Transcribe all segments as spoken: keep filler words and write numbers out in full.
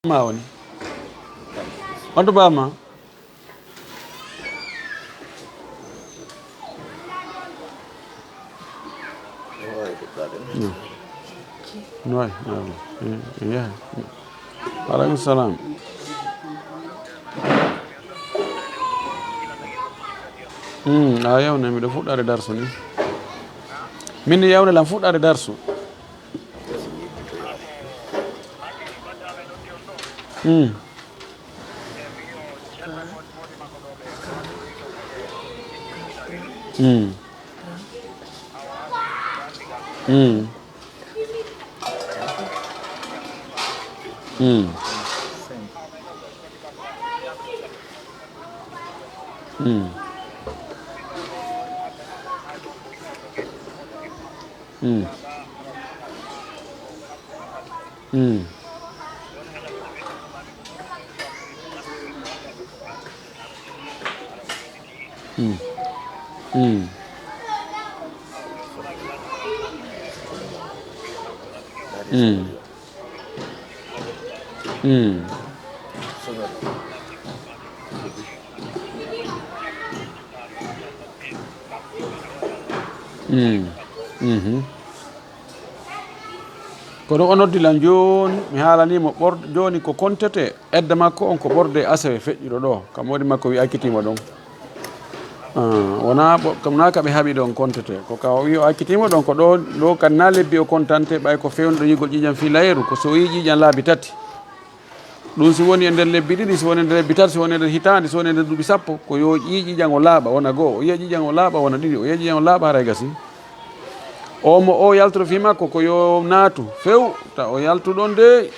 Ma woni. On to ba ma? No. No, no, no. Eh, eh, yeah. Wa alaikum salam. Hmm, a yawna miɗo fuɗɗaade darsu ni. Min ni yawna lan fuɗɗaade darsu. Hmm. Hmm. Hmm. Hmm. Hmm. Hmm. Hmm. Hmm. Hmm. Hmm. Hmm. Hmm. Mhm. Kono o noddi lan jooni, mi haalanii mo ɓor-, jooni ko kontete, edda makko on ko ɓorde asewe feƴƴuɗo ɗo, ka moodi makko wi accitii mo ɗon. Ah, wonaa ɓo-, kam naa ka ɓe haɓi ɗon kontete, ko ka o wi o accitii mo ɗon, ko ɗo, ɗo kan naa lebbi o kontante, ɓay ko fewndo yi'ugol ƴiiƴan fii layeeru, ko so o yi'i ƴiiƴan laabi tati. Ɗum si woni e nder lebbi ɗiɗi, si woni e nder lebbi tati, si woni e nder hitaande, si woni e nder duuɓi sappo, ko yo ƴii-, ƴiiƴan o laaɓa, wona go'o, o yi'a ƴiiƴan o laaɓa, wona ɗiɗi, o yi'a ƴiiƴan o laaɓa, haray gasi. O mo o yaltoro fii makko, ko yo naatu few, ta o yaltu ɗon de.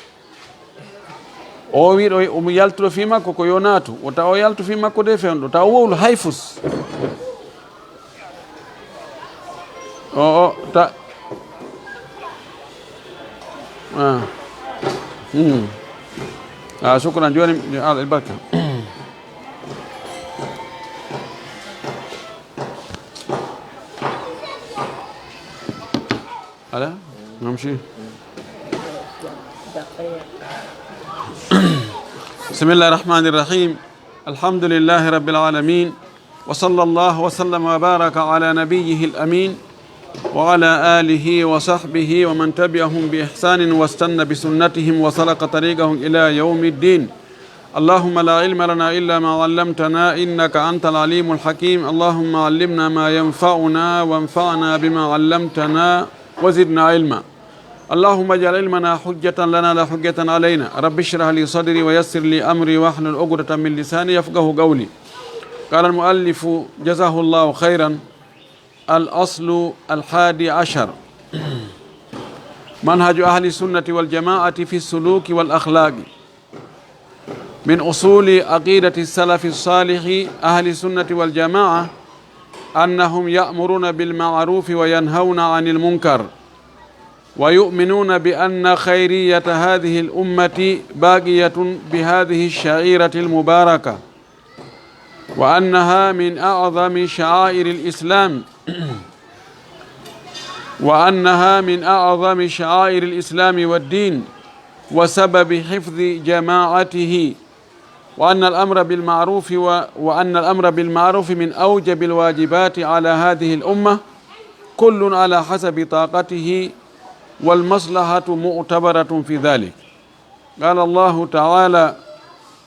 O wi'ɗo, o mo yaltoro fii makko, ko yo naatu, o ta o yaltu fii makko de fewndo, ta o wowlu hay fus. O, o, ta. Ah. Hmm. Ah, shukran. Jooni, yo Allah barka. Ala? Namshi. بسم الله الرحمن الرحيم. الحمد لله رب العالمين. وصلى الله وسلم وبارك على نبيه الأمين وعلى آله وصحبه ومن تبعهم بإحسان واستن بسنتهم وسلك طريقهم إلى يوم الدين. اللهم لا علم لنا إلا ما علمتنا إنك أنت العليم الحكيم. اللهم علمنا ما ينفعنا وانفعنا بما علمتنا وزدنا علما. اللهم اجعل علمنا حجة لنا لا حجة علينا. رب اشرح لي صدري ويسر لي أمري واحلل عقدة من لساني يفقه قولي. قال المؤلف جزاه الله خيرا: الأصل الحادي عشر: منهج أهل السنة والجماعة في السلوك والأخلاق. من أصول عقيدة السلف الصالح أهل السنة والجماعة أنهم يأمرون بالمعروف وينهون عن المنكر، ويؤمنون بأن خيرية هذه الأمة باقية بهذه الشعيرة المباركة، وأنها من أعظم شعائر الإسلام، وأنها من أعظم شعائر الإسلام والدين، وسبب حفظ جماعته، وأن الأمر بالمعروف و-، وأن الأمر بالمعروف من أوجب الواجبات على هذه الأمة، كل على حسب طاقته، والمصلحة معتبرة في ذلك. قال الله تعالى: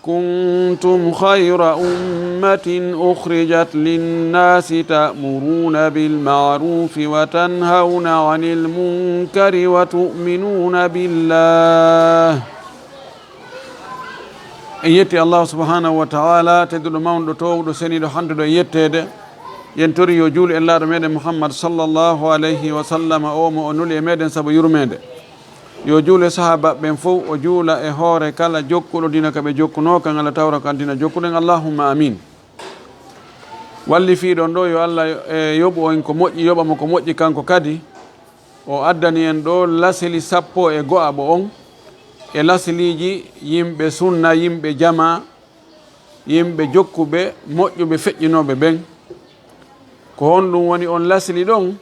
كنتم خير أمة أخرجت للناس تأمرون بالمعروف وتنهون عن المنكر وتؤمنون بالله. En yetti Allah subhanahu wa ta'ala, tedduɗo, mawnuɗo, toowuɗo, seniiɗo, handuɗo e yetteede. Yen tori yo juulu en laaɗo meɗen Muhammad sallallahu alayhi wa sallam, o mo o nuli e meɗen sabu yurmeende. Yo juulu e sahaaba ɓen fow, o juula e hoore kala jokkuɗo diina ka ɓe jokkunoo kan, Allah tawra kan diina jokkuɗen. Allahumma amin. Wallifiiɗo on ɗo, yo Allah, e, yoɓu on ko moƴƴi, yoɓa mo ko moƴƴi kanko kadi. O addani en ɗo lasili sappo e go'aɓo on, e lasiliiji yimɓe sunna, yimɓe jamaa, yimɓe jokkuɓe, moƴƴuɓe, feƴƴinooɓe ɓen. Ko honɗum woni on lasili ɗon?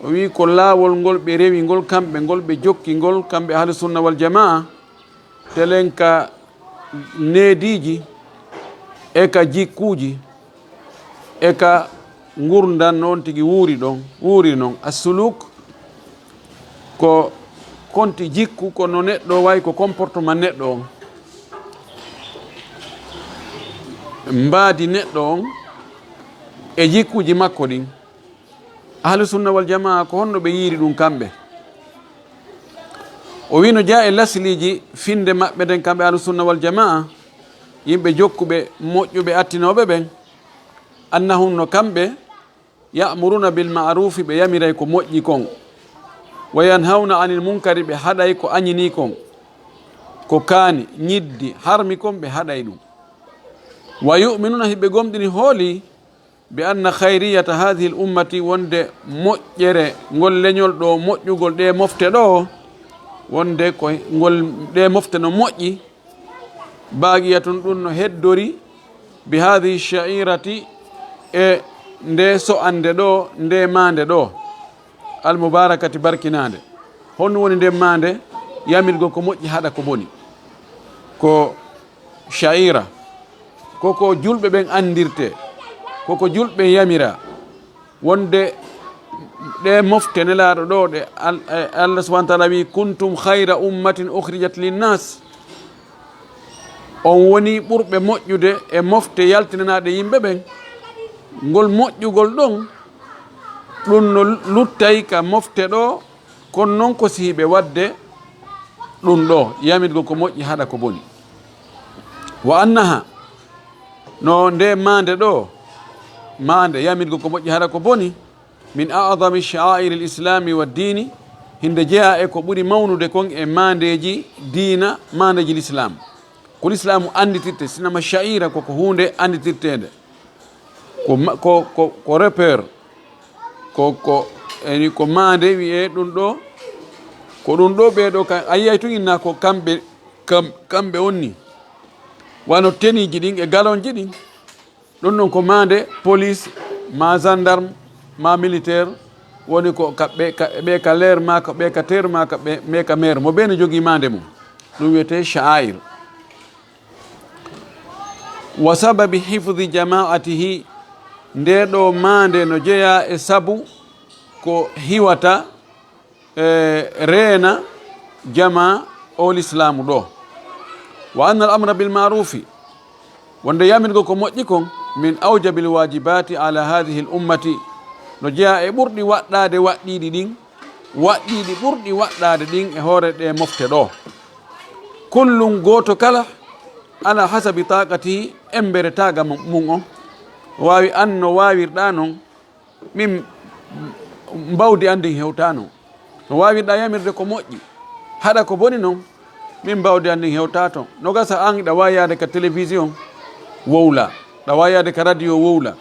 O wi'i ko laawol ngol ɓe rewi ngol, kamɓe ngol ɓe jokki ngol, kamɓe Ahlu Sunna wal Jamaa, Telen ka neediiji, e ka jikkuuji, e ka ngurndan noon tigi wuuri ɗon, wuuri noon. Assuluk ko konti jikku, ko no neɗɗo wayi, ko comportement neɗɗo on, mbaadi neɗɗo on, e jikkuuji makko ɗin. Ahlu sunna wal jamaa, ko honno ɓe yiiri ɗum kamɓe? O wii no jeyaa e lasliiji finde maɓɓe nden, kamɓe ahlu sunna wal jamaa, yimɓe jokkuɓe, moƴƴuɓe, attinooɓe ɓen, annahum, no kamɓe, ya'muruna bil ma'rufi, ɓe yamiray ko moƴƴi kon, wa yanhawna anil munkari, ɓe haɗay ko añinii kon, ko kaani, ñiddi, harmi kon, ɓe haɗay ɗum. Wa yu'minuna, hiɓe gomɗini hooli, bi anna khayriyata hadhihi al ummati, wonde moƴƴere ngol leñol ɗo, moƴƴugol ɗe mofte ɗo, wonde ko ngol, ɗe mofte no moƴƴi, baaqiyatun, ɗum no heddori, bi hadhihi sha'irati, e nde so'ande ɗo, nde maande ɗo, al mubarakati, barkinaande. Honno woni nden maande? Yamirgol ko moƴƴi, haɗa ko boni. Ko sha'ira. Ko ko julɓe ɓen anndirtee. Ko ko julɓe ɓen yamira. Wonde ɗe mofte Nelaaɗo ɗo, ɗe Al-, eh, Allah subhanahu wa ta'ala wi, "Kuntum khayra ummatin ukhrijat linnas." On woni ɓurɓe moƴƴude e mofte yaltinanaaɗe yimɓe ɓen. Ngol moƴƴugol ɗon, ɗum no luttay ka mofte ɗo, kono non ko si hiɓe waɗde ɗum ɗo, yamirgol ko moƴƴi, haɗa ko boni. Wa annaha, no nde maande ɗo, maande yamirgol ko moƴƴi, haɗa ko boni, min a'zami sha'airi l-islami wa dini, hinde jeyaa e ko ɓuri mawnude kon e maandeeji diina, maandeeji l'islam. Ko l'islamu annditirte, sinama sha'ira ko ko huunde annditirteende. Ko ma-, ko, ko, ko repère, ko, ko, eni ko maande wiyee ɗum ɗo, ko ɗum ɗo ɓee ɗo ka, a yiyay tun inna ko kamɓe, kam-, kamɓe onni. Wano teniiji ɗin e galonji ɗin, ɗum ɗon ko maande police, ma gendarme, ma militaire, woni ko ka ɓe, ka, ɓe ka leer, ma ka ɓe ka teer, ma ka ɓe, ɓe ka meer. Mo bee no jogii maande mum. Ɗum wiyetee sha'air. Wa sababi hifdi jama'atihi, nde ɗo maande no jeyaa e sabu ko hiwata, e, reena jamaa o l'islaamu ɗo. Wa anna al amra bil ma'rufi, wonde yamirgo ko moƴƴi kon, min awjabil wajibati ala hadhihi al ummati, no jeyaa e ɓurɗi waɗɗaade waɗɗiiɗi ɗin, waɗɗiiɗi ɓurɗi waɗɗaade ɗin e hoore ɗe mofte ɗo. Kullun, gooto kala, ala hasabi taqatihi, embere taaga mum, mum on. Waawi an no waawirɗaa non, min mbawdi an ndin hewtaa non. No waawirɗaa yamirde ko moƴƴi, haɗa ko boni non, min mbawdi an ndin hewtaa ton. No gasa an ɗa waawi yaade ka télévision wowla, ɗa waawi yaade ka radio wowla,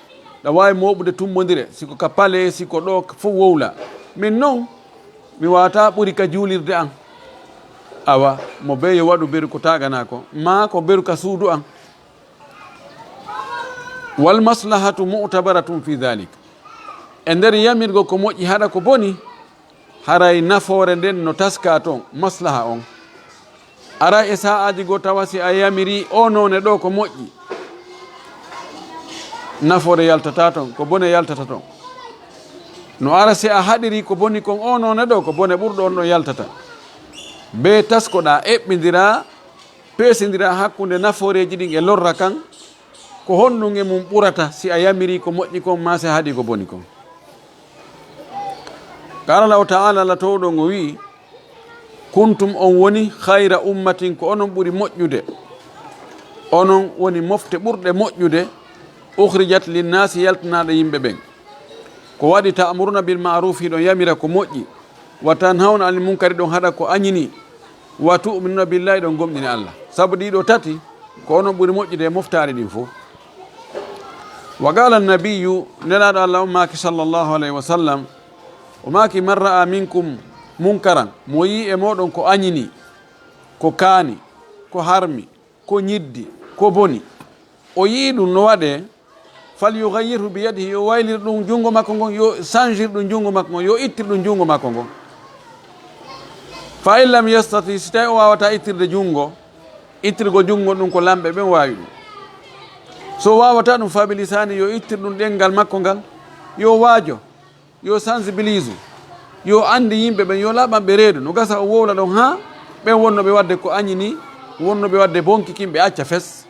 ɗa waawi mooɓude tummondire, si ko ka palais, si ko ɗo fof wowla. Min non, mi waawataa ɓuri ka juulirde an. Awa, mo bee yo waɗu beru ko taaganaa ko, maa ko beru ka suudu an. Wal maslahatu mu'tabaratun fi dhalik. E nder yamirgo ko moƴƴi haɗa ko boni, haray nafoore nden no taskaa ton, maslaha on. Aray e sa'aaji goo tawa si a yamiri o noone ɗo ko moƴƴi, nafoore yaltataa ton, ko bone yaltata ton. No ara si a haɗiri ko boni kon o noone ɗo, ko bone ɓurɗo on ɗon yaltata. Bee taskoɗaa, eɓɓindiraa, peesindiraa hakkunde nafooreeji ɗin e lorra kan, ko honɗun e mum ɓurata si a yamiri ko moƴƴi kon maa si a haɗi ko boni kon? Qala Allahu ta'ala, Allah towɗo on o wi'i, "Kuntum, on woni, khayra ummatin, ko onon ɓuri moƴƴude, onon woni mofte ɓurɗe moƴƴude, ukhrijat linnaasi, yaltinaaɗe yimɓe ɓen. Ko waɗi ta'muruna bil ma'rufi, hiɗon yamira ko moƴƴi, wa tanhawna anil munkari, ɗon haɗa ko añini, wa tu'minuna billahi, ɗon gomɗini Allah." Sabu ɗiɗo tati, ko onon ɓuri moƴƴude e moftaari ɗin fof. Wa qala nabiyyu, Nelaaɗo Allah on maaki, sallallahu alayhi wa sallam, o maaki, "Man ra'a minkum munkaran," mo yi'i e mooɗon ko añini, ko kaani, ko harmi, ko ñiddi, ko boni, o yi'i ɗum no waɗee, "falyughayyirhu bi yadihi," yo waylir ɗum junngo makko ngon, yo sanjir ɗum junngo makko ngon, yo ittir ɗum junngo makko ngon. "Fa in lam yastati," si tawi o waawataa ittirde junngo, Ittirgol junngo ɗum ko lamɓe ɓen waawi ɗum. So waawataa ɗum, fa bi lisaani, yo ittir ɗum ɗemngal makko ngal, yo waajo, yo sensibilise, yo anndi yimɓe ɓen, yo laaɓan ɓe reedu. No gasa o wowla ɗon haa ɓen wonnooɓe waɗde ko añi nii, wonnooɓe waɗde bonki kin, ɓe acca fes.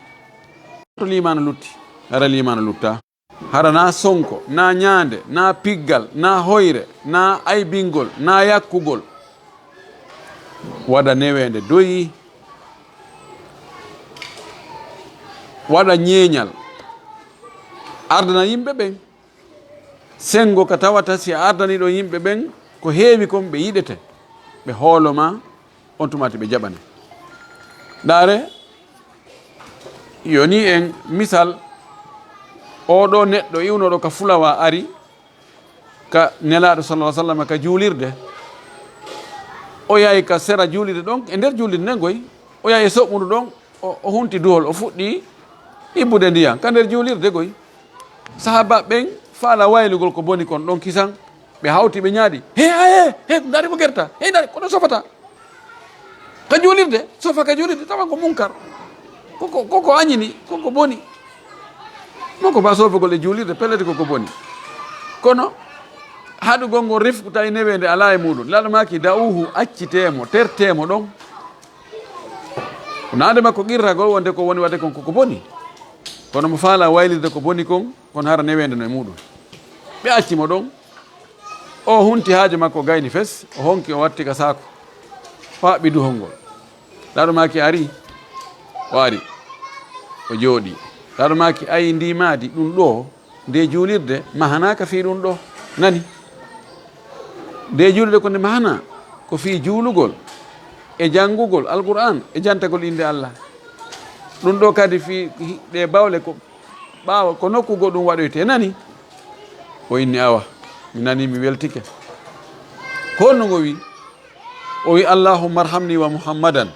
To liimaano lutti, hara liimaano luttaa. Hara naa sonko, naa ñaande, naa piggal, naa hoyre, naa aybingol, naa yakkugol. Waɗa neweende doyi, waɗa ñeeñal, ardana yimɓe ɓen. Senngo ka tawata si a ardanii ɗon yimɓe ɓen, ko heewi kon ɓe yiɗete, ɓe hoolo ma, on tuma tigi ɓe jaɓane. Ndaare, yo nii en misal, oo ɗoo neɗɗo iwnooɗo ka fulawa ari ka Nelaaɗo sallallaahu alayhi wa sallam ka juulirde. O yahi ka sera juulirde ɗon, e nder juulirde nden goy, o yahi e soɓɓundu ɗon, o, o hunti duhol, o fuɗɗi ibbude ndiyan ka nder juulirde goy. Sahaaba ɓen faala waylugol ko boni kon ɗon kisan, ɓe hawti, ɓe ñaaɗi, "He, he, he, ndaari ko gerta, he, ndaari ko ɗo sofata." Ka juulirde, sofa ka juulirde, tawa ko munkar. Koko, koko añini, koko boni. Non ko ba sofugol e juulirde, pellet koko boni. Kono haɗugol ngol rifku tawi neweende alaa e muɗum. Nelaaɗo maaki, "Da'uhu, accitee mo, tertee mo ɗon." Ko naande makko qirragol wonde ko woni waɗde kon koko boni. Kono mo faala waylirde ko boni kon, kono hara neweende no e muɗum. Ɓe acci mo ɗon. O hunti haaju makko gayni fes, o honki, o watti ka saako. O haɓɓi duhol ngol. Nelaaɗo maaki ari, o ari. O jooɗi. Nelaaɗo maaki, "Ayi, ndi maadi, ɗum ɗo, nde juulirde, mahanaaka fii ɗum ɗo." Nani? Nde juulirde ko nde mahanaa, ko fii juulugol, e janngugol Alqur'aan, e jantagol innde Allah. Ɗum ɗo kadi fii hi-, ɗe bawle ko ɓaawo ko nokku goɗɗum waɗoytee, nani? O inni, "Awa, mi nani, mi weltike." Ko honno ngo wi? O wi, "Allahumma arhamni wa Muhammadan,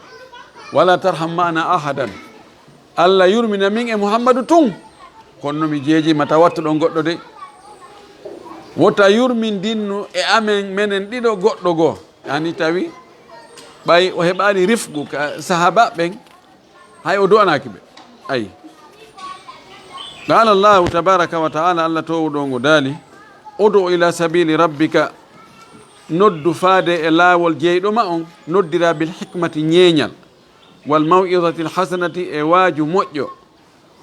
wala tarham ma'ana ahadan." Allah yurmina min e Muhammadu tun. Kono no mi jeeji ma taw wattu ɗon goɗɗo de. Wota yurmindinnu e amen menen ɗiɗo goɗɗo goo. Ani tawi ɓay o heɓaali rifqu ka sahaaba ɓen, hay o du'anaaki ɓe. Ayi. Qala Allahu tabaraka wa ta'ala, Allah toowuɗo ngo daali, "Ud'u ila sabili rabbika," noddu faade e laawol jeyɗo ma on, noddira bil hikmati, ñeeñal, wal maw'izatil hasanati, e waaju moƴƴo,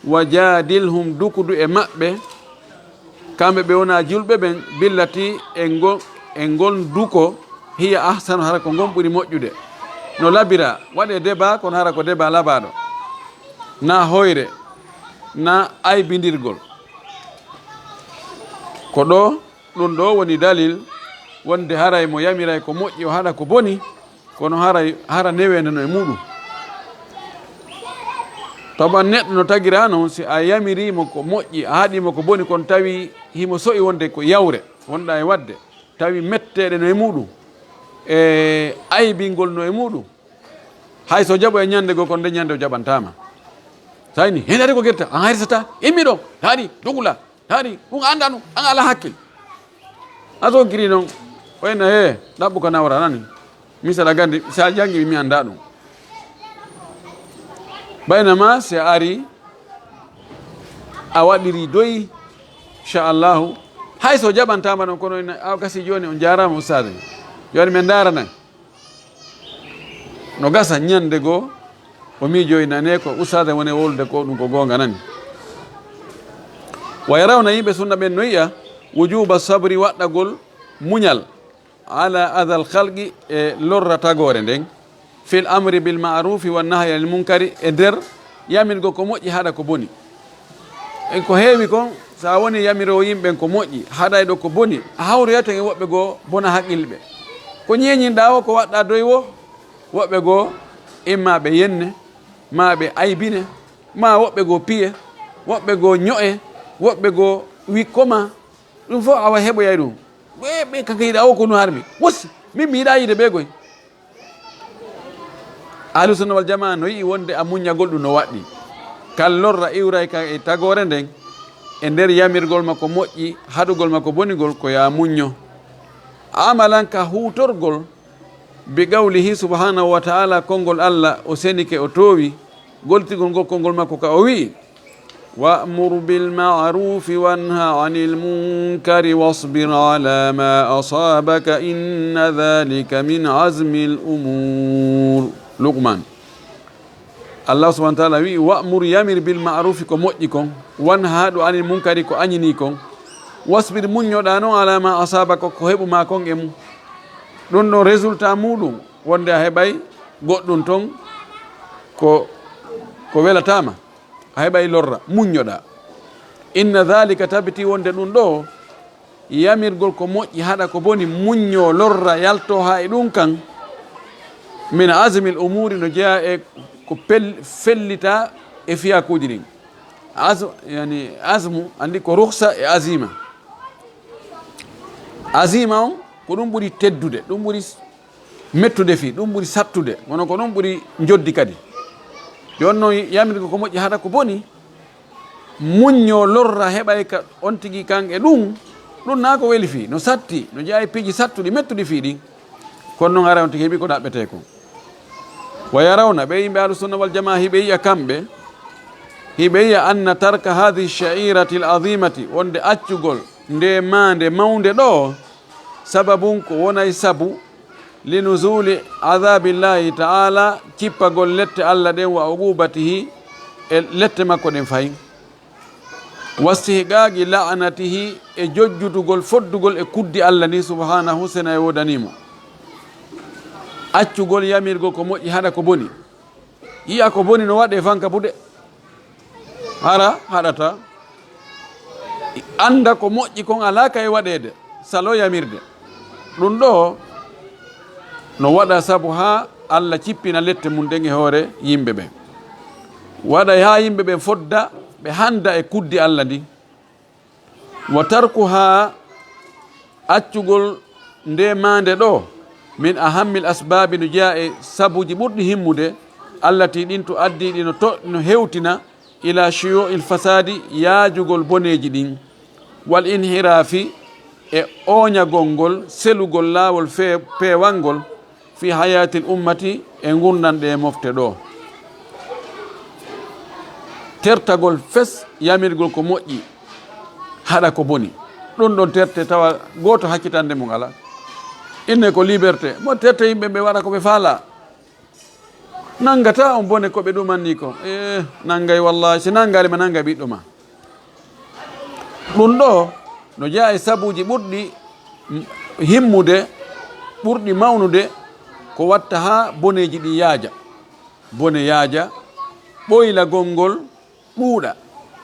wa jaadilhum, dukudu e maɓɓe, kamɓe ɓe wonaa julɓe ɓen, billati, e ngo-, e ngon duko, hiya ahsanu, hara ko ngon ɓuri moƴƴude. No labira, waɗee deba, kono hara ko deba labaaɗo. Na hoyre, na aybindirgol. Ko ɗo, ɗum ɗo woni dalil wonde haray mo yamiray ko moƴƴi, o haɗa ko boni, kono haray, hara neweende no e muɗum. Tawa neɗɗo no tagiraa non, si a yamirii mo ko moƴƴi, a haɗii mo ko boni, kono tawi himo so'i wonde ko yawre wonɗaa e waɗde, tawi metteeɗe no e muɗum, e aybingol no e muɗum, hay so jaɓo e ñande goo, kono nde ñande o jaɓantaama. Sayni, heen ari ko gerta, an hayrsata, immi ɗon, haɗi, dogula. Haɗi, ɗum anndaa ɗum, an alaa hakkil. A sonkiri noon, o ina, "He, ɗaɓɓu ka nawra nani." Misal a gandi, si a janngi, mi anndaa ɗum. Baynama si a ari, a waɗiri doyi, inchallahu. Hay so jaɓantaama ɗon, kono ina, a gasi jooni, on jaaraama, ustaade. Jooni min ndaara nan. No gasa ñande goo, o miijoyi nane ko ustaade woni wowlude ko ɗum ko goonga nani. Wa yarawna, yimɓe sunna ɓen no yi'a, wujuba sabri, waɗɗagol muñal, ala adal khalqi, e lorra tagoore nden, fil amri bil ma'rufi wan nahyi anil munkari, e nder yamirgo ko moƴƴi, haɗa ko boni. E ko heewi kon, so a woni yamiroowo yimɓe ɓen ko moƴƴi, haɗayɗo ko boni, a hawroyat e woɓɓe goo bona haqqille ɓe. Ko ñeeñinɗaa o, ko waɗɗaa doy wo, woɓɓe goo imma ɓe yenne, maa ɓe aybine, maa woɓɓe goo piye, woɓɓe goo ño'e, woɓɓe goo wikkoma. Ɗum fof awa heɓoyay ɗum. Ɓe, ɓe kanka yiɗa o ko no harmi. Wossi, min mi yiɗaa yiide ɓe koy. Ahlu sunna wal jamaa no yi'i wonde a muññagol ɗum no waɗɗi. Kal lorra iwray ka e tagoore nden, e nder yamirgol ma ko moƴƴi, haɗugol ma ko bonigol, ko yaa muñño. Amalan, ka huutorgol, bi qawlihi subhanahu wa ta'ala, konngol Allah, o senike, o toowi, gollitirgol ngol konngol makko ka o wi'i, "Wa'mur bil ma'rufi wanha anil munkari wasbir ala ma asabaka inna dhalika min azmil umur." Luqman. Allah subhanahu wa ta'ala wi'i, "Wa'mur, yamir, bil ma'rufi, ko moƴƴi kon, wanha, haɗu, anil munkari, ko añini kon, wasbir, muññoɗa non, ala ma asabaka, ko heɓu ma kon e mum." Ɗum ɗon résultat muɗum wonde a heɓay goɗɗum ton ko, ko welatama, a heɓay lorra, muññoɗa. Inna dhalika, tabiti wonde ɗum ɗo, yamirgol ko moƴƴi, haɗa ko boni, muñño, lorra, yalto ha e ɗum kan, min azmil umuri, no jeya e ko pel-, fellita e fiyakuuji ɗin. Az-, yani, azmu, andi ko rukhsa e azima. Azima on, ko ɗum ɓuri teddude, ɗum ɓuri mettude fii, ɗum ɓuri sattude, kono ko ɗum ɓuri njoddi kadi. Jooni noon, yamirgol ko moƴƴi, haɗa ko boni, muñño, lorra, heɓay ka on tigi kan e ɗum, ɗum na ko weli fii, no satti, no jeya e piiji sattuɗi, mettuɗi fii ɗin. Kono noon, haray on tigi heɓi ko ɗaɓɓetee kon. Wa yarawna, ɓe yimɓe Ahlu Sunna wal Jamaa, hiɓe yi'a kamɓe, hiɓe yi'a anna tarka hadhihi sha'irati al azimati, wonde accugol nde maande mawnde ɗo, sababun, ko wonay sabu, li nuzuli adhabillahi ta'ala, cippagol lette Allah ɗen, wa uqubatihi, e lette makko ɗen fahin, wastihqaqi la'natihi, e jojjutugol, foddugol e kuddi Allah ni subhanahu, sena e woodani mo. Accugol yamirgol ko moƴƴi, haɗa ko boni. Yi'a ko boni no waɗe fanka buɗe. Hara haɗata. Anda ko moƴƴi kon alaa ka e waɗeede, salo yamirde. Ɗum ɗo no waɗa sabu haa Allah cippina lette mum ɗen e hoore yimɓe ɓen. Waɗay haa yimɓe ɓen fodda, ɓe handa e kuddi Allah ndin. Wa tarkuha, accugol nde maande ɗo, min ahammil asbaabi, no jeyaa e sabuuji ɓurɗi himmude, allati, ɗin, tuaddi, ɗi no to-, no hewtina, ila shuyu'il fasaadi, yaajugol boneeji ɗin, wal inhiraafi, e ooñagol ngol, selugol laawol fe-, peewal ngol, fi hayatil ummati, e ngurndan ɗe mofte ɗo. Tertagol fes, yamirgol ko moƴƴi, haɗa ko boni. Ɗum ɗon terte tawa gooto hakkitande mum alaa. Inne ko liberté. Mo terte yimɓe ɓe waɗa ko ɓe faalaa. Nanngata on bone ko ɓe ɗumanni ko. Eh, nanngay wallahi. Si nanngaali ma, nanngay ɓiɗɗo ma. Ɗum ɗo no jeyaa e sabuuji ɓurɗi himmude, ɓurɗi mawnude, ko watta haa boneeji ɗi yaaja. Bone yaaja, ɓoylagol ngol ɗuuɗa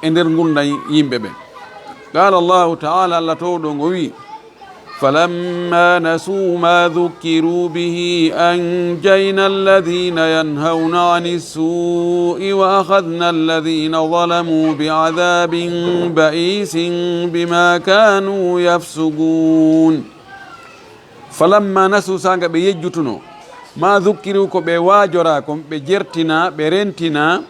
e nder ngurndan yimɓe ɓen. Qaala Allahu ta'ala, Allah toowɗo ngo wi'i, "Falamma nasuu ma dhukkiruu bihi anjayna alladhina yanhawna anis suu'i wa akhadhna alladhina zalamu bi'adhabin ba'isin bima kanu yafsuqun." Falamma nasuu, saanga ɓe yejjutunoo, ma dhukkiruu, ko ɓe waajoraa kon, ɓe jertinaa, ɓe rentinaa,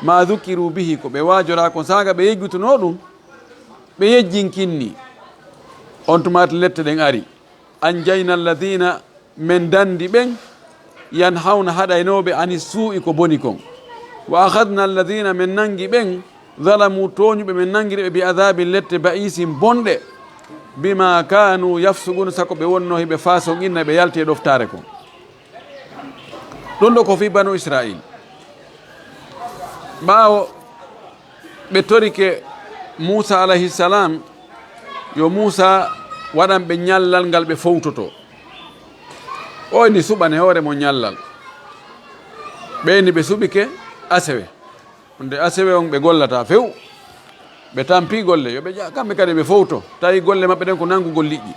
ma dhukkiruu bihi, ko ɓe waajoraa kon, saanga ɓe yejjutunoo ɗum, ɓe yejjinkinni. On tumaati lette ɗen ari. Anjayna alladhina, men danndi ɓen, yanhawna, haɗaynooɓe, ani suu'i, ko boni kon. Wa akhadna alladhina, men nanngi ɓen, zalamu, tooñuɓe, men nanngiri ɓe, bi adhabin, lette, ba'isin, bonɗe, bima kanu yafsuqun, sako ɓe wonnoo hiɓe faasonqinna, ɓe yalti e ɗoftaare kon. Ɗum ɗo ko fii Banu Israil. Ɓaawo ɓe torike Muusa alayhi salam, yo Muusa waɗan ɓe ñallal ngal ɓe fowtotoo. O inni suɓane hoore mo ñallal. Ɓe inni ɓe suɓike asewe. Wonde asewe on ɓe gollataa few. Ɓe tampii golle, yo ɓe ƴa-, kamɓe kadi ɓe fowto. Tawi golle maɓɓe ɗen ko nanngugol liƴƴi.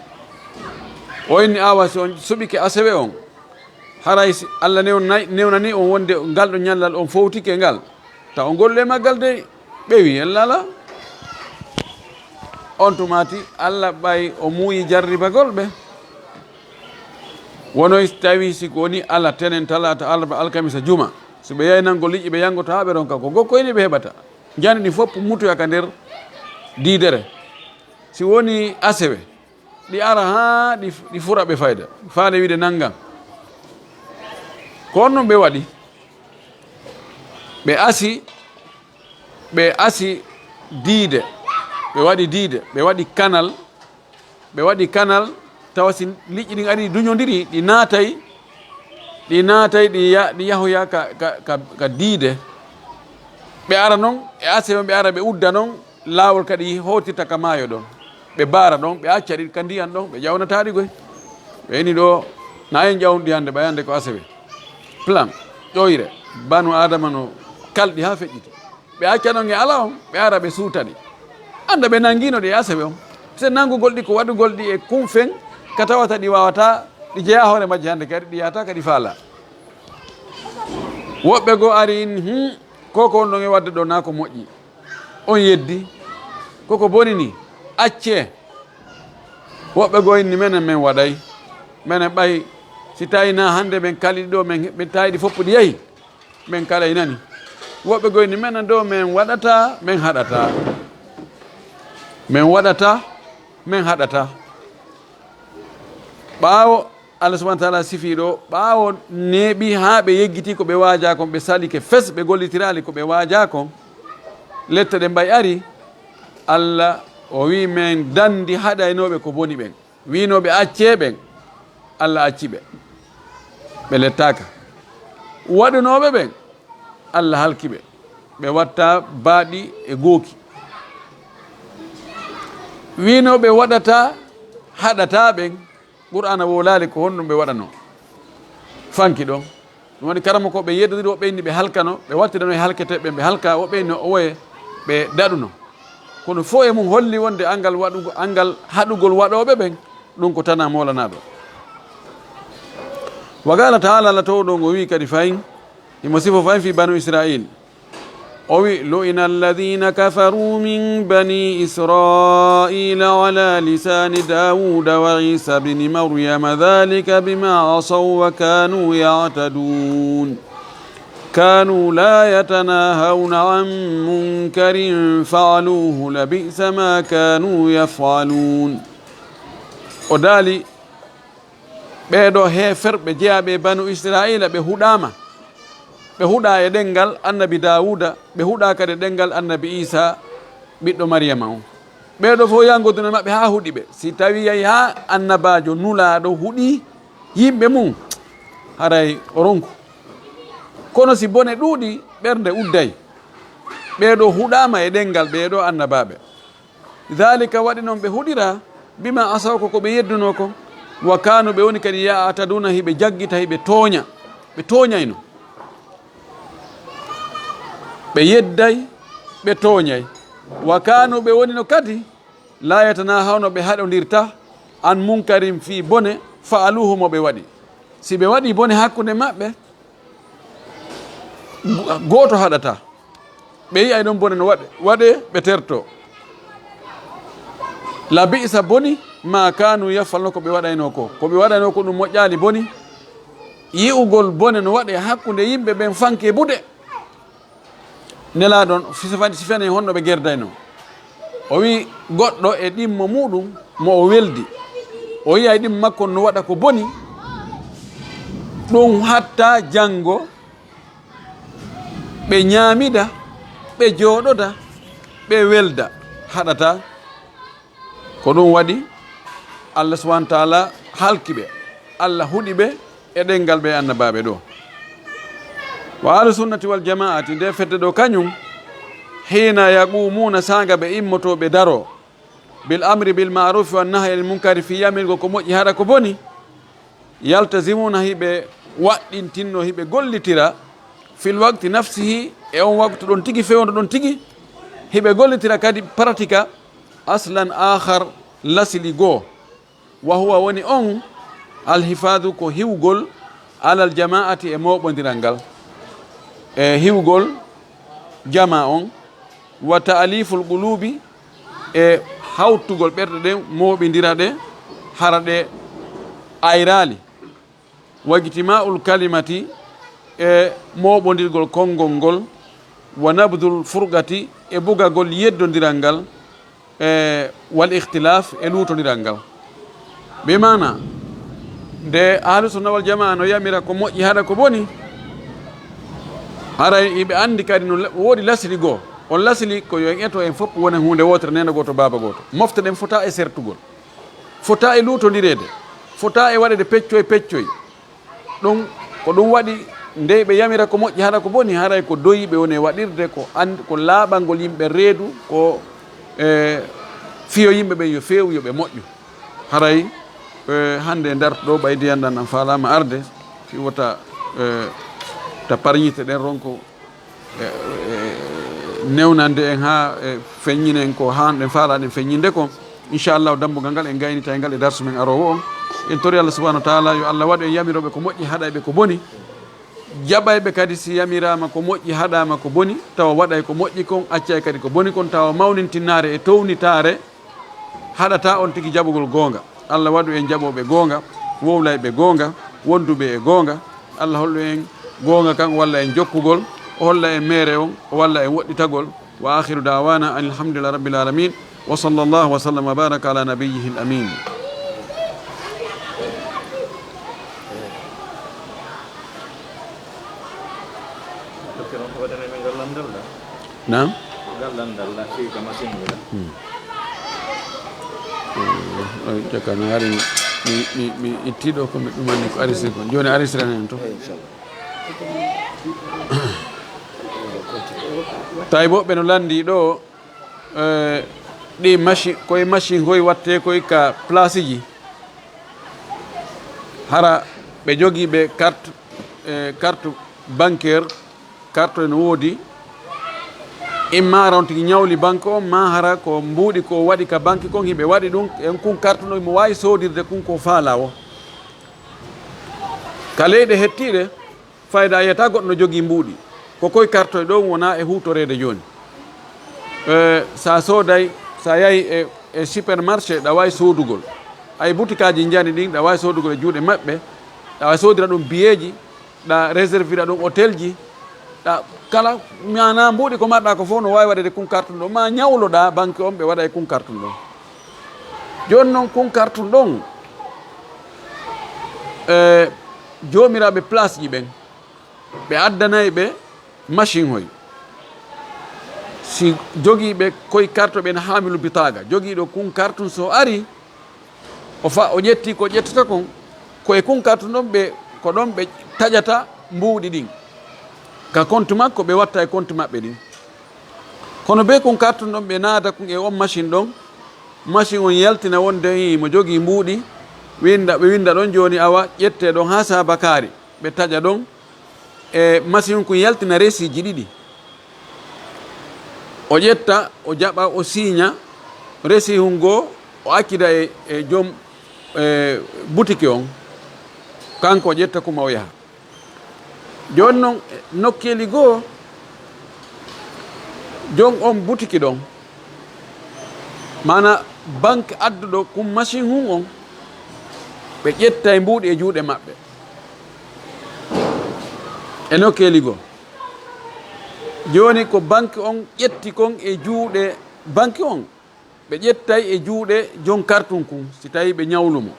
O inni, awa, si on suɓike asewe on, haray si Allah new-, nay-, newnanii on wonde ngal ɗo ñallal on fowtike ngal, taw on gollu e maggal dey ɓewi, en lala. On tumaati, Allah ɓay o muuyi jarribagol ɓe. Wonoy tawi si ko woni ala tenen, talaata, alarba, alkamisa, juma. Si ɓe yahi nanngugol liƴƴi, ɓe yanngoto haa ɓe ronka ko ngokkoyni ɓe heɓata. Jani ɗi fof mutoya ka nder diidere. Si woni asewe, ɗi ara haa ɗi, ɗi fura ɓe fayda. Faale wiide nanngan. Ko on ɗum ɓe waɗi. Ɓe asi, ɓe asi diide, ɓe waɗi diide, ɓe waɗi kanal, ɓe waɗi kanal, tawa si liƴƴi ɗin ari duñondiri, ɗi naatay, ɗi naatay, ɗi ya-, ɗi yahoya ka, ka, ka, ka diide. Ɓe ara non, e ase on, ɓe ara ɓe udda non, laawol kadi hootirta ka maayo ɗon. Ɓe baara ɗon, ɓe acca ɗi ka ndiyan ɗon, ɓe ƴawnataa ɗi goy. Ɓe ini ɗo, na en ƴawndu ɗi hannde, ɓay hannde ko asewe. Plan, ƴoyre, banu Aadama no kalɗi haa feƴƴiti. Ɓe acca ɗon e ala on, ɓe ara ɓe suuta ɗi. Annda ɓe nanngino ɗi e asewe on. Se nanngugol ɗi ko waɗugol ɗi e kumfen ka tawata ɗi waawataa, ɗi jeyaa hoore majji hannde kadi, ɗi yahataa kadi faalaa. Woɓɓe goo ari in, hmm, ko ko on ɗon e waɗde ɗo naa ko moƴƴi. On yeddi. Ko ko boni ni, accee. Woɓɓe goo inni, menen men waɗay. Menen ɓay, si tawi na hannde men kali ɗo, men, men tawi ɗi fof ɗi yahi. Men kala inani. Woɓɓe goo inni, menen ɗo men waɗata, men haɗata. Men waɗata, men haɗata. Ɓaawo Allah subhanahu wa taala sifii ɗo, ɓaawo neeɓi haa ɓe yeggitii ko ɓe waajaa kon, ɓe salike fes, ɓe gollitiraali ko ɓe waajaa kon, lette ɗen mbay ari, Allah o wii, men dandi haɗaynooɓe ko boni ɓen. Wiinooɓe accee ɓen, Allah acci ɓe. Ɓe lettaaka. Waɗunooɓe ɓen, Allah halki ɓe. Ɓe watta baaɗi e gooki. Wiinooɓe waɗata, haɗata ɓen, Qur'aana wowlaali ko honɗum ɓe waɗanoo. Fanki ɗon. Ɗum waɗi karamokooɓe yeddodiri, woɓɓe inni ɓe halkano, ɓe wattidano e halkete ɓen, ɓe halka, woɓɓe inni o woye ɓe daɗuno. Kono fof e mum holli wonde anngal waɗugo-, anngal haɗugol waɗooɓe ɓen, ɗum ko tanaa moolanaaɗo. Wa qaala taala, Allah towɗo ngo wi'i kadi fayin, himo sifo fayin fii banu Israil. O wi, lu'ina alladhina kafaru min bani Israila ala lisani Dawuda wa Isa bni Maryama, dhalika bima asaw wa kanu ya'tadun. Kanu la yatanahawna an munkarin fa'aluhu, labi'sa ma kanu yaf'alun. O daali, ɓee ɗoo heeferɓe jeyaaɓe e banu Israila, ɓe huɗaama. Ɓe huɗaa e ɗemngal annabi Daawuda, ɓe huɗaa kadi e ɗemngal annabi Iisaa, ɓiɗɗo Mariyama on. Ɓee ɗoo fof yangoduna maɓɓe haa huɗi ɓe. Si tawii yahi haa annabaajo nulaaɗo huɗii yimɓe mum, haray o ronku. Kono si bone ɗuuɗii, ɓernde udday. Ɓee ɗoo huɗaama e ɗemngal ɓee ɗoo annabaaɓe. Dhalika, waɗi non ɓe huɗira, bima asaw, ko ko ɓe yeddunoo kon, wa kanu, ɓe woni kadi, ya'taduna, hiɓe jaggita, hiɓe tooña, ɓe tooñayno. Ɓe yedday, ɓe tooñay. Wa kanu, ɓe wonino kadi, la yatanahawna, ɓe haɗondirta, an munkarin, fii bone, fa'aluhu, mo ɓe waɗi. Si ɓe waɗii bone hakkunde maɓɓe, Go-, gooto haɗataa. Ɓe yi'ay ɗon bone no waɗe, waɗe, ɓe tertoo. Labi'sa, boni, ma kanu yaf'aluna, ko ɓe waɗaynoo ko. Ko ɓe waɗaynoo ko ɗum moƴƴaali, boni. Yi'ugol bone no waɗe hakkunde yimɓe ɓen fanke buɗe. Nelaaɗo on sifani, sifani honno ɓe gerdaynoo. O wi'i goɗɗo e ɗimmo muuɗum mo o weldi. O yi'ay ɗimmo makko no waɗa ko boni. Ɗum hatta janngo ɓe ñaamida, ɓe jooɗoda, ɓe welda. Haɗataa. Ko ɗum waɗi Allah subhanahu wa taala halki ɓe. Allah huɗi ɓe e ɗemngal ɓe annabaaɓe ɗoo. Wa ahlu sunnati wal jamaati, nde fedde ɗoo kañum, hiina yaqumuna, saanga ɓe immotoo ɓe daroo, bil amri bil ma'rufi wan nahyi anil munkari, fii yamirgol ko moƴƴi haɗa ko boni, yaltazimuna, hiɓe waɗɗintinno, hiɓe gollitira, fil waqti nafsihi, e on waqtu ɗon tigi, fewndo ɗon tigi, hiɓe gollitira kadi pratika, aslan akhar, lasili goo, wa huwa, woni on, alhifadu, ko hiwgol, alal jama'ati, e mooɓondiral ngal, e hiwgol jama on, wa ta'aliful qulubi, e hawtugol ɓerɗe ɗen, mooɓindira ɗe, hara ɗe ayraali. Wa ijtima'ul kalimati, e mooɓondirgol konngol ngol, wa nabdul furqati, e bugagol yeddondiral ngal, e wal ikhtilaf, e luutondiral ngal. Bi maana, nde ahlu sunna wal jamaa no yamira ko moƴƴi haɗa ko boni, Haray iɓe anndi kadi no la-, woodi lasli goo. On lasli ko yo en eto en fof wona huunde wootere, neene gooto, baaba gooto. Mofte ɗen fota e sertugol. Fota e luutondireede. Fota e waɗeede peccoy peccoy. Ɗum, ko ɗum waɗi nde ɓe yamira ko moƴƴi haɗa ko boni, haray ko doyi ɓe woni e waɗirde ko and-, ko laaɓangol yimɓe reedu, ko, e, fiyo yimɓe ɓen yo feewu, yo ɓe moƴƴu. Haray, e, hannde e ndarto ɗo, ɓay ndiyan ɗan ɗan faalaama arde, fi wota, e, ta parñite ɗen ronko, e, e, newnande en haa, e, feññinen ko haanɗen faalaaɗen feññinde kon. Inchallahu, dambugal ngal en gaynita e ngal e darsu men aroowo on. En tori Allah subhanahu wa taala yo Allah waɗu en yamirooɓe ko moƴƴi, haɗayɓe ko boni. Jaɓayɓe kadi si yamiraama ko moƴƴi, haɗaama ko boni, tawa waɗay ko moƴƴi kon, accay kadi ko boni kon, tawa mawnintinnaare e townitaare haɗata on tigi jaɓugol goonga. Allah waɗu en jaɓooɓe goonga, wowlayɓe goonga, wonduɓe e goonga. Allah hollu en goonga kan, o walla en jokkugol, o holla en meere on, o walla en woɗɗitagol. Wa akhiru da'wana anil hamdulillahi rabbil alamin. Wa sallallahu wa sallam wa baraka ala nabiyyihil amin. Naam. Hmm. Eh, oy, jaka mi hari mi, mi, mi, mi itti ɗo ko mi ɗumani ko arisir kon. Jooni arisiranen to. Tawi woɓɓe no lanndi ɗo, eh, ɗi machine, koye machine hoy watte koye ka place ji. Hara ɓe jogii ɓe carte, eh, carte bancaire, carte no woodi. Imma hara on tigi ñawli banque on, ma hara ko mbuuɗi ko waɗi ka banque kon, hiɓe waɗi ɗum, en kun carte no mo waawi soodirde kun ko faala o. Ka leyɗe hettiiɗe, fayda a yiyata goɗɗo no jogii mbuuɗi. Ko koye carte ɗon wona e huutoreede jooni. Eh, sa sooday, sa yahi e, e supermarché, ɗa waawi soodugol. Ay butikaaji njani ɗin, ɗa waawi soodugol e juuɗe maɓɓe. Ɗa waawi soodira ɗum biyeeji, ɗa réservira ɗum hôtel ji, ɗa kala, maana mbuuɗi ko marɗa ko fof no waawi waɗede kun carte ɗon. Ma ñawloɗa banque on, ɓe waɗa e kun carte ɗon. Jooni noon kun carte ɗon, eh, joomiraaɓe place ji ɓen, ɓe addanay ɓe machine hoy. Si jogii ɓe koye carte ɓen haamilu bitaaga, jogiiɗo kun carte so ari, o fa-, o ƴetti ko ƴettata kon, ko e kun carte ɗon ɓe, ko ɗon ɓe taƴata mbuuɗi ɗin. Ka compte makko, ɓe watta e compte maɓɓe ɗin. Kono be kun carte ɗon ɓe naada kun e on machine ɗon, machine on yaltina wonde hii mo jogii mbuuɗi, winda, ɓe winda ɗon jooni awa ƴette ɗon haa Saabakaari, ɓe taƴa ɗon, e machine kun yaltina resiiji ɗiɗi. O ƴetta, o jaɓa, o siiña, resi hun goo, o accida e, e joom, e butiki on. Kanko o ƴetta kuma o yaha. Jooni noon, nokkeeli goo, joom on butiki ɗon, maana banque adduɗo kun machine hun on, ɓe ƴetta e mbuuɗi e juuɗe maɓɓe. E nokkeeli goo. Jooni ko banque on ƴetti kon e juuɗe banque on, ɓe ƴettay e juuɗe joom kartun kun, si tawii ɓe ñawlu mo,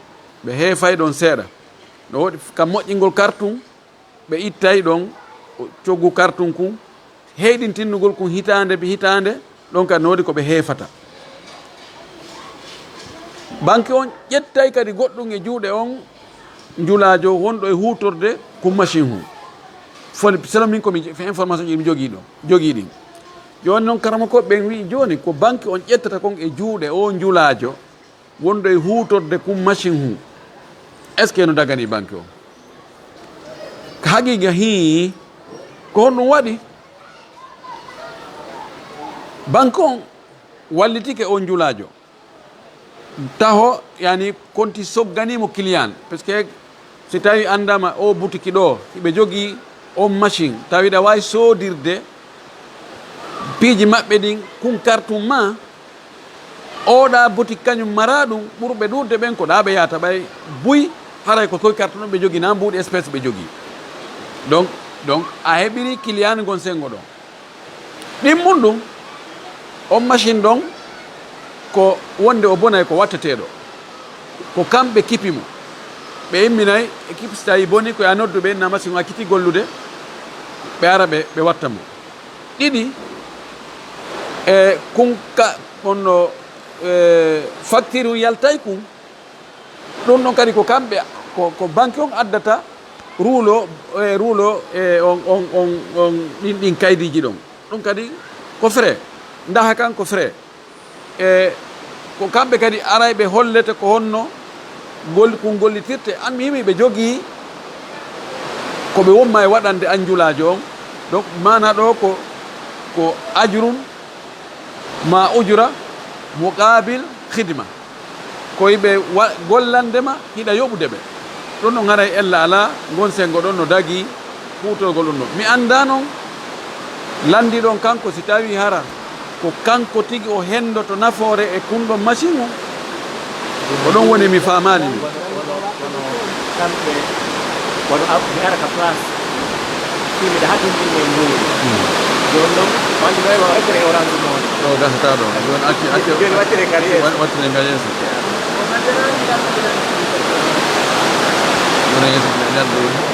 ɓe heefay ɗon seeɗa. No woodi ka moƴƴingol kartun, ɓe ittay ɗon coggu kartun kun, heyɗintinnugol kun hitaande bi hitaande, ɗon kadi no woodi ko ɓe heefata. Banque on ƴettay kadi goɗɗum e juuɗe on njulaajo wonɗo e huutorde kun machine hun. Foni, selon min ko mi je-, information ji mi jogii ɗon, jogii ɗin. Jooni noon, karamokooɓe ɓen wi'i jooni ko banque on ƴettata kon e juuɗe o njulaajo wonɗo e huutorde kun machine hun. Est-ce que no dagani banque on? Ka haqiiqa hii, ko honɗum waɗi? Banque on wallitike on njulaajo. Taho, yani, konti sogganimo client. Parce que si tawi anndama o butiki ɗo, hiɓe jogii on machine, tawi ɗa waawi soodirde piiji maɓɓe ɗin, kun kartum ma, oɗa butiki kañum mara ɗum, ɓurɓe ɗuuɗde ɓen ko ɗa ɓe yahata ɓay buy, haray ko koye kartum ɗon ɓe jogii, na mbuuɗi espèce ɓe jogii. Donc, donc, a heɓiri client ngon senngo ɗon. Ɗimmun ɗum, on machine ɗon ko wonde o bonay ko watteteeɗo. Ko kamɓe kipi mo. Ɓe imminay équipe, si tawi boni ko ya noddu ɓe, na machine o acciti gollude. ɓe ara ɓe, ɓe watta mo. Ɗiɗi, e kun ka, on no, e, facture yaltay kun. Ɗum ɗon kadi ko kamɓe, ko, ko banque on addata ruulo, e, ruulo, e, on, on, on, on, ɗin, ɗin kaydiiji ɗon. Ɗum kadi ko frais. Ndaha kan ko frais. E ko kamɓe kadi aray ɓe hollete ko honno gol-, kun gollitirte. An mi himi ɓe jogii ko ɓe womma e waɗande an njulaajo on. Donc, maana ɗo ko, ko ajrun ma ujra muqabil khidma. Ko yiɓe wa-, gollande ma, hiɗa yoɓude ɓe. Ɗon ɗon haray ella alaa, ngon senngo ɗon no dagii, huutorgol ɗum ɗon. Mi anndaa noon, lanndii ɗon kanko, si tawii hara ko kanko tigi o henndoto nafoore e kun ɗon machine o. Ko ɗon woni mi faamaali mi. Kamɓe, wano a-, mi ara ka place, fii miɗa hakkilini e mbuuɗi. Hmm. Jooni noon, wandi ɗo e waɗtere e Orange Money. Ɗo gasata ɗo. Jooni acci, acci. Jooni waɗtere ngal yeeso. Wa-, waɗtere ngal yeeso. Wona yeeso ɓe nder ɗo.